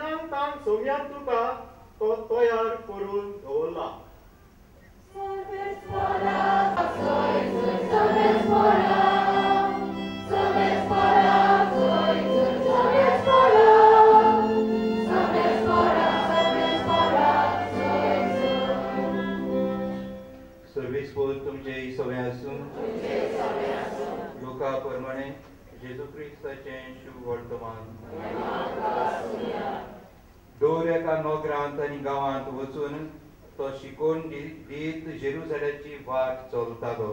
सांगतां सोम्यान तुका तो तयार करून दवरला. सर्वेस्पोर तुमचे सवे आसूं. लोका प्रमाणे जेजू क्रिस्ताचें शुभ वर्तमान. दर एका नगरांत आनी गांवांत वचून तो शिकोवन दीत जेरुजाल्याची वाट चलतालो.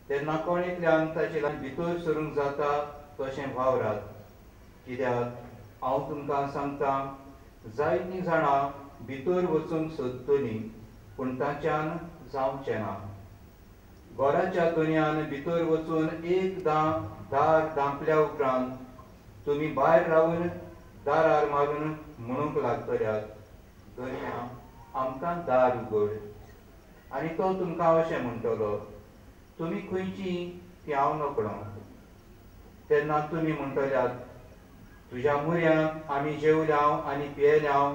तेन्ना कोण एकल्यान ताचे भितर सरूंक जाता तशें वावरात, कित्याक हांव तुमकां सांगता जायतीं जाणां भितर वचूंक सोदतलीं पूण तांच्यान जावचें ना. घराच्या दुनियान भितर वचून एकदां दार धांपल्या उपरांत तुमी भायर रावन दारार मारून म्हणूंक लागतल्यात, दर्या आमकां दार उगड. आनी तो तुमकां अशें म्हणटलो, तुमी खंयची ती हांव नकळो. तेन्ना तुमी म्हणटल्यात, तुज्या मुऱ्यांत आमी जेवल्याव आनी पियेल्याव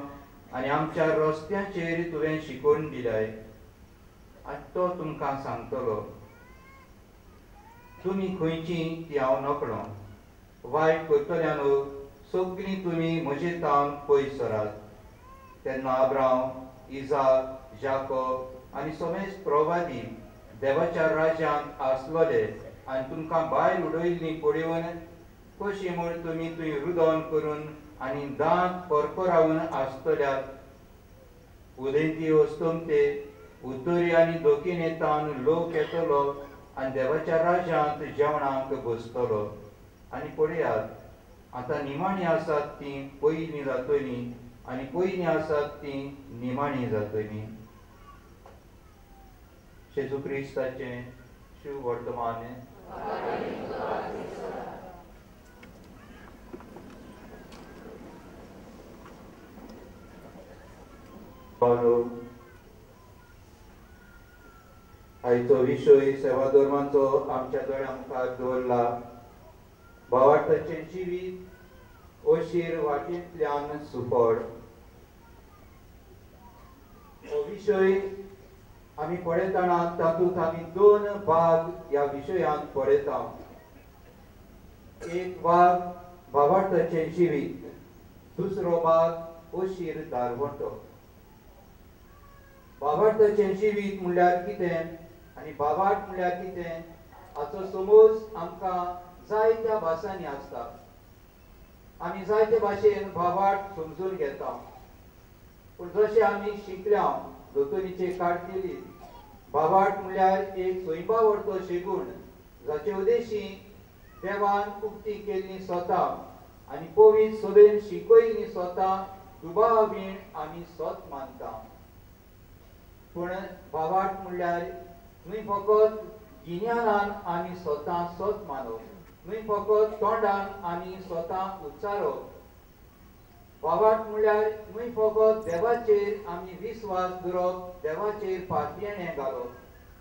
आनी आमच्या रस्त्याचेर तुवें शिकोवन दिल्याय. आनी तो तुमकां सांगतलो, तुमी खंयची ती हांव नकळो. वायट करतल्यानो सगळीं तुमी म्हजे तावन पयस सरात. तेन्ना अब्राम, इजाक, जाकोब आनी समेस्त प्रवादी देवाच्या राज्यांत आसलोले आनी तुमकां भायर उडयल्लीं पळोवन कशी म्हूण तुमी थंय रुदन करून आनी दांत करकरावन आसतल्यात. उदेंती अस्तमते, उत्तरी आनी दक्षिणे तावन लोक येतलो आनी देवाच्या राज्यांत जेवणाक बसतलो. आनी पळयात, आतां निमाणी आसात तीं पयलीं जातलीं आनी पयलीं आसात तीं निमाणी जातलीं. जेजू क्रिस्ताचें शुभ वर्तमान. आयचो विशय सेवा धर्माचो आमच्या दोळ्यां मुखार दवरला. भावार्थाचें जिवीत अशीर वाटेंतल्यान सुफळ. हो विशय आमी पळयतना तातूंत आमी दोन भाग ह्या विशयांत पळयता. एक भाग भावार्थाचें जिवीत, दुसरो भाग अशीर दारवंटो. भावार्थाचें जिवीत म्हणल्यार कितें आनी भावार्थ म्हणल्यार कितें हाचो समज आमकां जायत्या भासांनी आसता. आमी जायते भाशेन भावार्थ समजून घेता, पूण जशें आमी शिकल्या दोतोरीचे काडकेली, भावार्थ म्हणल्यार एक स्वयंपावडतो शेगूण जाचे उद्देशी देवान उक्ती केल्ली स्वता आनी पवित्र सभेन शिकयल्ली स्वता दुबावीण आमी स्वत मानता. पूण भावार्थ म्हणल्यार न्हय फकत गिन्यानान आमी स्वता स्वत मानप, न्हय फकत तोंडान आमी स्वता उच्चारप. भावार्थ म्हणल्यार न्हय फकत देवाचेर आमी विस्वास दवरप, देवाचेर पातयेणें घालप,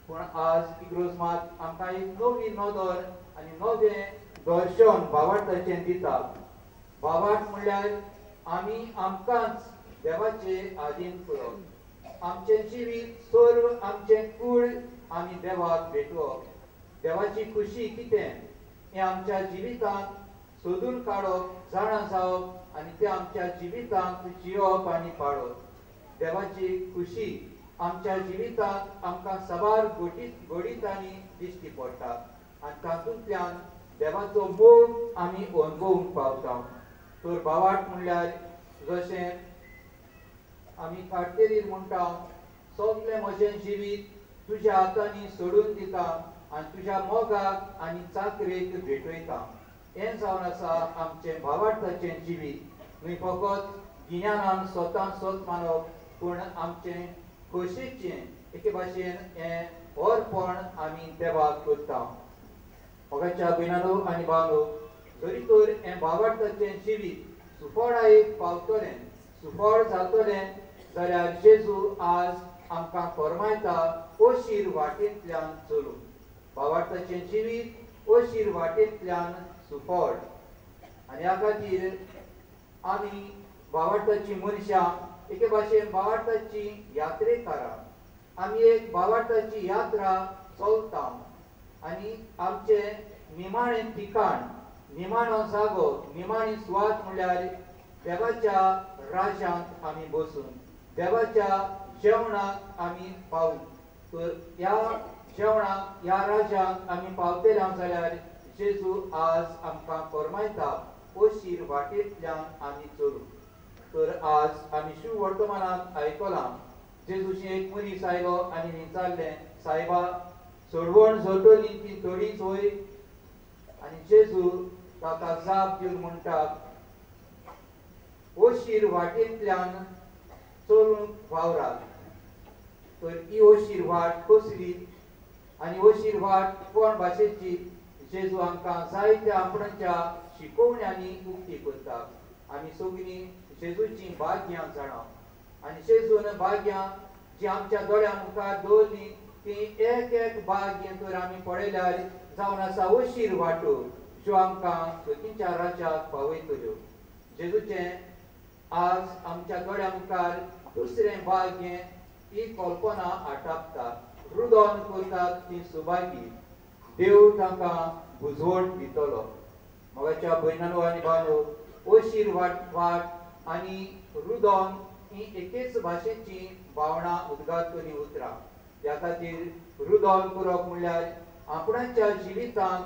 पूण आज इग्रोज मात आमकां एक नवी नदर आनी नवें दर्शन भावार्थाचें दिता. भावार्थ म्हणल्यार आमी आमकांच देवाचे आधीन करप, आमचें जिवीत सर्व आमचें कूळ आमी देवाक भेटवप, देवाची खुशी कितें हें आमच्या जिवितांत सोदून काडप, जाणा जावप आनी तें आमच्या जिवितांत जियोवप आनी पाळप. देवाची खुशी आमच्या जिवितांत आमकां साबार घडितांनी दिश्टी पडटा आनी तातूंतल्यान देवाचो मोग आमी अणभवूंक पावता. तर भावार्थ म्हणल्यार जशें आमी काडटेरीर म्हणटा, सगलें म्हजें जिवीत तुज्या हातांनी सोडून दिता आनी तुज्या मोगाक आनी चाकरेक भेटयता. हें जावन आसा आमचें भावार्थाचें जिवीत. न्हय फकत गिन्यानान स्वता स्वत मानप, पूण आमचें खोशयेचें एके भाशेन हें अर्पण आमी देवाक करता. मोगाच्या भयणानो आनी भावांनो, जरी तर हें भावार्थाचें जिवीत सुफळायेक पावतलें, सुफळ जातलें जाल्यार जेजू आज आमकां फरमायता अशीर वाटेंतल्यान चलूं. भावार्थाचें जिवीत अशीर वाटेंतल्यान सुफळ. आनी ह्या खातीर आमी भावार्थाची मनशां, एके भाशेन भावार्थाची यात्रेकारां. आमी एक भावार्थाची यात्रा चलता आनी आमचें निमाणें ठिकाण, निमाणो जागो, निमाणी सुवात म्हणल्यार देवाच्या राज्यांत आमी बसून देवाच्या जेवणाक आमी पावूं. तर ह्या जेवणाक, ह्या राज्यांत आमी पावतले जाल्यार जेजू आज आमकां फरमायता अशीर वाटेंतल्यान आमी चलूं. तर आज आमी शिव वर्तमानांत आयकलां, जेजूची एक मनीस आयलो आनी विचारलें, सायबा सोडवण जोडटली ती थोडीच वय? आनी जेजू ताका जाप दिवन म्हणटा, अशीर वाटेंतल्यान चलूंक वावरात. तर ही अशीर वाट कसली आनी अशीर वाट कोण भाशेची? जेजू आमकां जायत्या आपणाच्या शिकोवण्यांनी उक्ती करता. आमी सगळीं जेजूची भाग्यां जाणा आनी जेजून भाग्यां जी आमच्या दोळ्यां मुखार दवरली ती एक एक भाग्य तर आमी पळयल्यार जावन आसा अशीर वाटो ज्यो आमकां स्वतीच्या राज्याक पावयतल्यो. जेजूचें आज आमच्या दोळ्यां मुखार दुसरें भाग्य ही कल्पना आटापता. रुदन करतात ती सुभागी, देव तांकां बुजवण दितलो. मोगाच्या भयणानो आनी भावांनो, अशीर वाट आनी रुदन ही एकेच भाशेची भावना उद्गारतली उतरां. ह्या खातीर रुदन करप म्हणल्यार आपणाच्या जिवितांत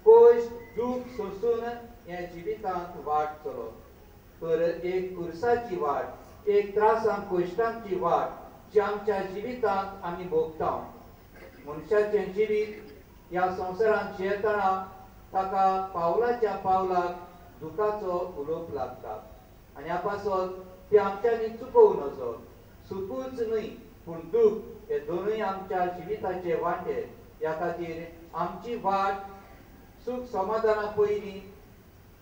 कश्ट दूख सोंसून ह्या जिवितांत वाट चलप. तर एक कुर्साची वाट, एक त्रासांक कश्टांची वाट जी आमच्या जिवितांत आमी भोगता. मनशाचें जिवीत ह्या संवसारांत जियेतना ताका पावलाच्या पावलाक दुखाचो उलोवप लागता आनी ह्या पासत ती आमच्यांनी चुकोवं नजो. सुकूच न्हय पूण दूख हे दोनूय आमच्या जिविताचे वांटे. ह्या खातीर आमची वाट सूख समाधाना पयलीं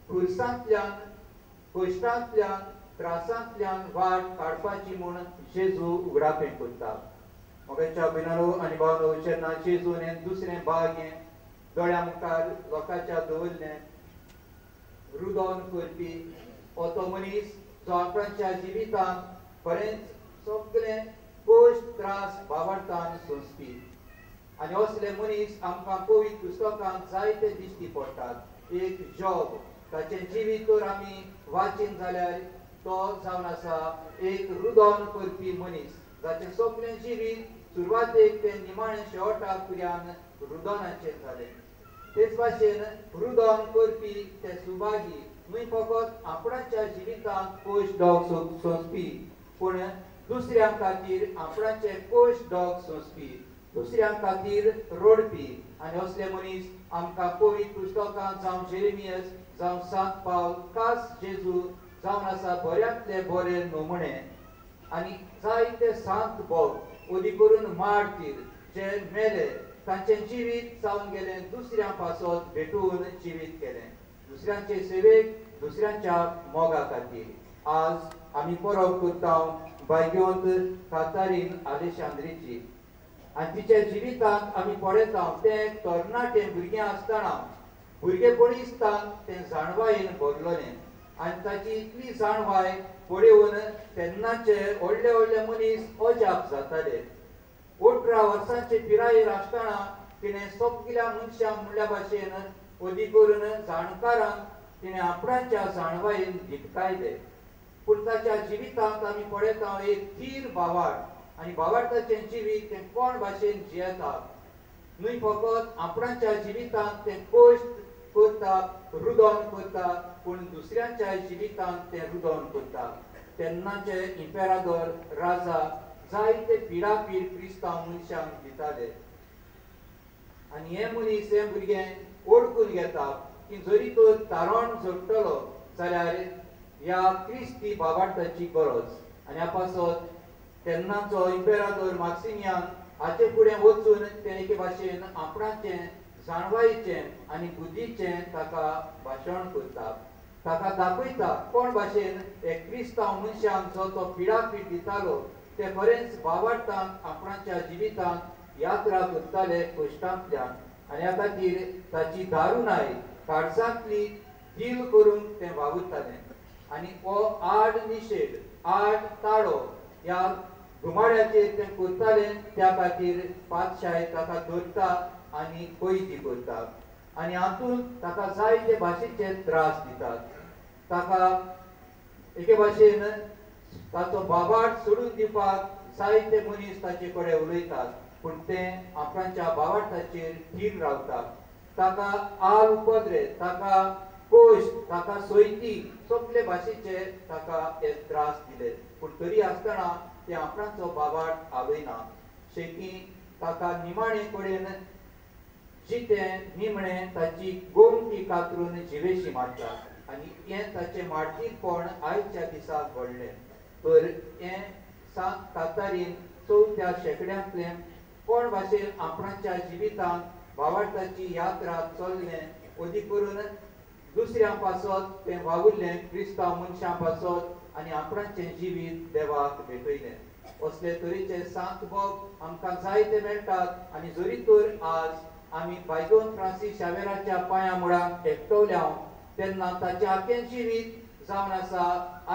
खुर्सांतल्यान, कश्टांतल्यान, त्रासांतल्यान वाट काडपाची म्हूण जेजू उगडापें करता. मोगाच्या भयणानो आनी भावांनो, जेन्ना जेजून हें दुसरें भाग्य दोळ्यां मुखार लोकांच्या दवरलें, रुदन करपी हो तो मनीस जो आपणाच्या जिवितांत खरेंच सगळें कश्ट त्रास भावार्थान सोंसपी. आनी असले मनीस आमकां पवित्र पुस्तकांत जायते दिश्टी पडटात. एक जॉब, ताचें जिवीत तर आमी वाचीन जाल्यार तो जावन आसा एक रुदन करपी मनीस, जाचें सगळें जिवीत सुरवातेक ते निमाणें शेवटाक पर्यान रुदनाचें जालें. तेच भाशेन रुदन करपी ते सुभागी न्हय फकत आपणाच्या जिवितांत कश्ट डोग सोंसपी पूण दुसऱ्यां खातीर आपणाचे कश्ट डोग सोंसपी, दुसऱ्यां खातीर रडपी. आनी असले मनीस आमकां पवित्र पुस्तकांत जावं जेरेमियस, जावं सांत पावल, खास जेजू जावन आसा बऱ्यांतले बरे नमुणे. आनी जायते सांत भोग अदी करून मार्तीर जे मेले तांचें जिवीत जावन गेलें दुसऱ्यां पासत भेटून जिवीत केलें, दुसऱ्यांचे सेवेक, दुसऱ्यांच्या मोगा खातीर. आज आमी परब करता भाग्यवंत कातारीन आलेशांद्रीची आनी तिच्या जिवितांत आमी पळयता तें तरणाटें भुरगें आसतना भुरगेपणी आसतना तें जाणवायेन भरलें आनी ताची इतली जाणवाय पळोवन तेन्नाचे व्हडले व्हडले मनीस अजाप जाताले. 18 वर्सांचे पिरायेर आसतना तिणें सगल्या मनशांक म्हणल्या भाशेन अदी करून जाणकारांक तिणें आपणाच्या जाणवायेन दिपकायले. पूण ताच्या जिवितांत आमी पळयता एक थीर भावार्थ आनी भावार्थाचें जिवीत तें कोण भाशेन जियेता. न्हय फकत आपणाच्या जिवितांत तें कश्ट करता, रुदन करता, पूण दुसऱ्यांच्या जिवितांत तें रुदन करता. तेन्नाचे इम्पेरादोर राजा जायते पिडापीड क्रिस्तांव मनशांक दिताले आनी हे मनीस, हे भुरगें ओळखून घेता की जरी तो तारण जोडटलो जाल्यार ह्या क्रिस्ती भावार्थाची गरज. आनी ह्या पासत तेन्नाचो इम्पेरादोर माक्सिमियान हाचे फुडें वचून ते एके भाशेन आपणाचें जाणवायेचें आनी बुद्धीचें ताका भाशण करता, ताका दाखयता कोण भाशेन एक क्रिस्तांव मनशांक जो तो पिडापीड दितालो ते खरेंच भावार्थान आपणाच्या जिवितांत यात्रा करताले कश्टांतल्यान. आनी ह्या खातीर ताची दारुणाय काळजांतली दिल करून तें वावुरतालें. आनी हो आड निशेध, आड ताळो ह्या घुमाड्याचेर तें करतालें. त्या खातीर पातशाय ताका धरता आनी कैदी करता आनी हातूंत ताका जायते भाशेचे त्रास दितात. ताका एके भाशेन ताचो बाबाट सोडून दिवपाक जायते मनीस ताचे कडेन उलयतात, पूण तें आपणाच्या बाबाटाचेर थीर रावता. ताका आल उपद्रे, ताका कोश, ताका सोयती, सगळे भाशेचे ताका हे त्रास दिले, पूण तरी आसतना ते आपणाचो बाबाट आवयना. शेकी ताका निमाणे कडेन जितें निमणें ताची गोमटी कातरून जिवेशी मारता आनी हें ताचें मार्टीरपण आयच्या दिसाक घडलें. तर हें सांत कातारीन 4थ्या शेंकड्यांतलें कोण भाशेन आपणाच्या जिवितांत भावार्थाची यात्रा चल्लें, अदीक करून दुसऱ्यां पासत तें वावुरलें, क्रिस्तांव मनशां पासत आनी आपणाचें जिवीत देवाक भेटयलें. असले तरेचे सांत भोग आमकां जायते मेळटात आनी जरी तर आज आमी बायदोन फ्रांसीस शावेराच्या पांया मुळांक एकटवल्या तेन्ना ताचें आख्खें जिवीत जावन आसा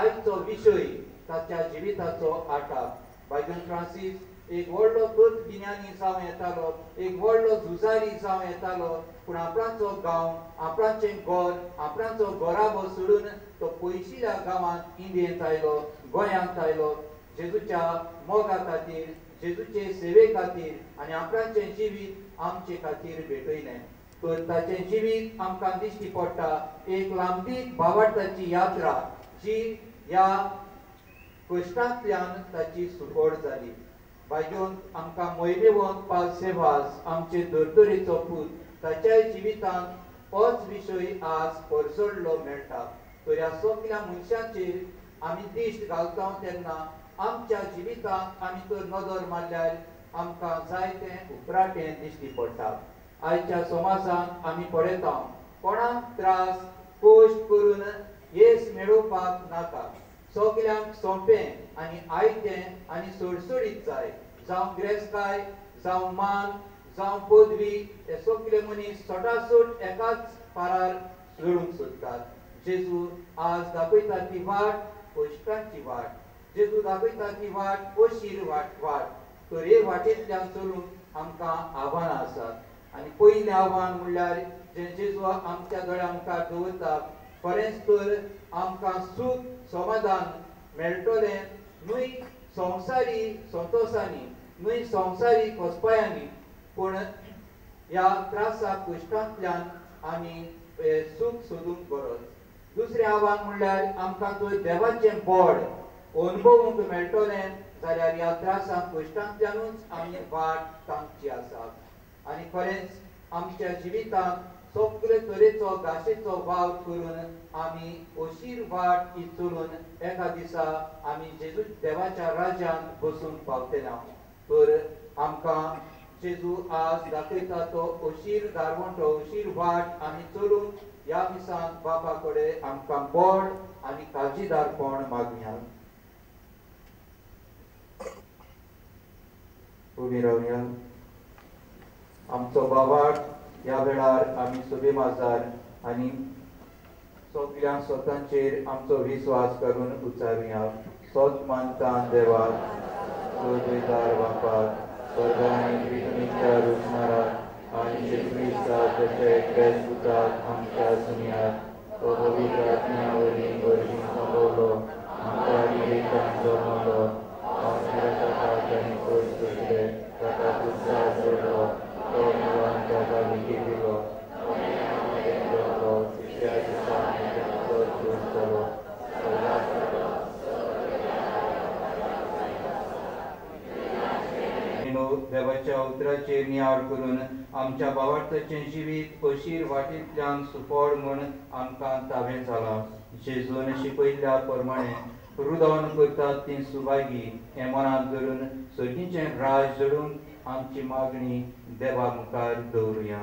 आयचो विशय ताच्या जिविताचो आटाप. बायदोन फ्रांसीस एक व्हडलो तत्वगिन्यानी जावं येतालो, एक व्हडलो झुजारी जावं येतालो, पूण आपणाचो गांव, आपणाचें घर, आपणाचो घराबो सोडून तो पयशिल्ल्या गांवांत इंडियेंत आयलो, गोंयांत आयलो, जेजूच्या मोगा खातीर, जेजूचे सेवे खातीर आनी आपणाचें जिवीत आमचे खातीर भेटयलें. तर ताचें जिवीत आमकां दिश्टी पडटा एक लांबदीक भावार्थाची यात्रा जी ह्या कश्टांतल्यान ताची सुफळ जाली. बायजोन आमकां मोयमेवंत पाल सेवास आमचे धर्तरेचो पूत ताच्याय जिवितांत होच विशय आज परजळ्ळो मेळटा. तर ह्या सगल्या मनशांचेर आमी दिश्ट घालता तेन्ना आमच्या जिवितांत आमी तर नदर मारल्यार आमकां जायते उपराटें दिश्टी पडटा. आयच्या समाजांत आमी पळयता कोणाक त्रास कश्ट करून येस मेळोवपाक नाका, सगल्यांक सोंपें आनी आयतें आनी सोडसोडीत जाय. जावं ग्रेस्ताय, जावं मान, जावं पदवी, हे सगले मनीस सोटासोट एकाच पारार जोडूंक सोदतात. जेजू आज दाखयता ती वाट कश्टांची वाट, जेजू दाखयता ती वाट अशीर वाट. तर हे वाटेंतल्यान चलूंक आमकां आव्हानां आसात आनी पयलें आव्हान म्हणल्यार जें जेजू आमच्या दोळ्या मुखार दवरता, खरेंच तर आमकां सूख समाधान मेळटलें न्हय संवसारी संतोशांनी, न्हय संवसारी खोसपायांनी, पूण ह्या त्रासा कश्टांतल्यान आमी सूख सोदूंक गरज. दुसरें आव्हान म्हणल्यार आमकां जर देवाचें बोड अनुभवूंक मेळटलें जाल्यार ह्या त्रासा कश्टांतल्यानूच आमी वाट तांकची आसा. आनी खरेंच आमच्या जिवितांत सगळे तरेचो घाशेचो वावर करून आमी अशीर वाट ही चलून एका दिसा आमी जेजू देवाच्या राज्यांत बसूंक पावतले. तर आमकां जेजू आज दाखयता तो अशीर दारवंटो, अशीर वाट आमी चलूंक ह्या मिसांत बापा कडेन आमकां बळ आनी काळजीदारपण मागया. उबी रावया. आमचो बाबाक ह्या वेळार आमी सुबे माजार आनी सगल्या स्वतांचेर आमचो विस्वास करून उच्चारुया. स्वत मानता देवाक, सोदवेदार बापाक, स्वर्ग आनी पृथ्वीच्या रचणाराक आनी जेजू ताच्या एकल्याच पुताक आमच्या सुनयाक, तो पवित्र आत्म्या वरवीं गर्भीन संभवलो, आमच्या विवेकान जल्मलो, पावसाच्या तांणी कश्ट सोंसले, ताका कुर्सार चडलो, तो मेळून ताका विकी दिलो, तिसऱ्या दिसा जिवंत जालो. देवाच्या उतराचेर नियाळ करून आमच्या भावार्थाचें जिवीत अशीर वाटेंतल्यान सुफळ म्हूण आमकां तावें जालां. जेजून शिकयल्ल्या प्रमाणे रुदोन करतात ती सुभागी हें मनांत धरून सर्गीचें राज जोडूंक आमची मागणी देवा मुखार दवरुया.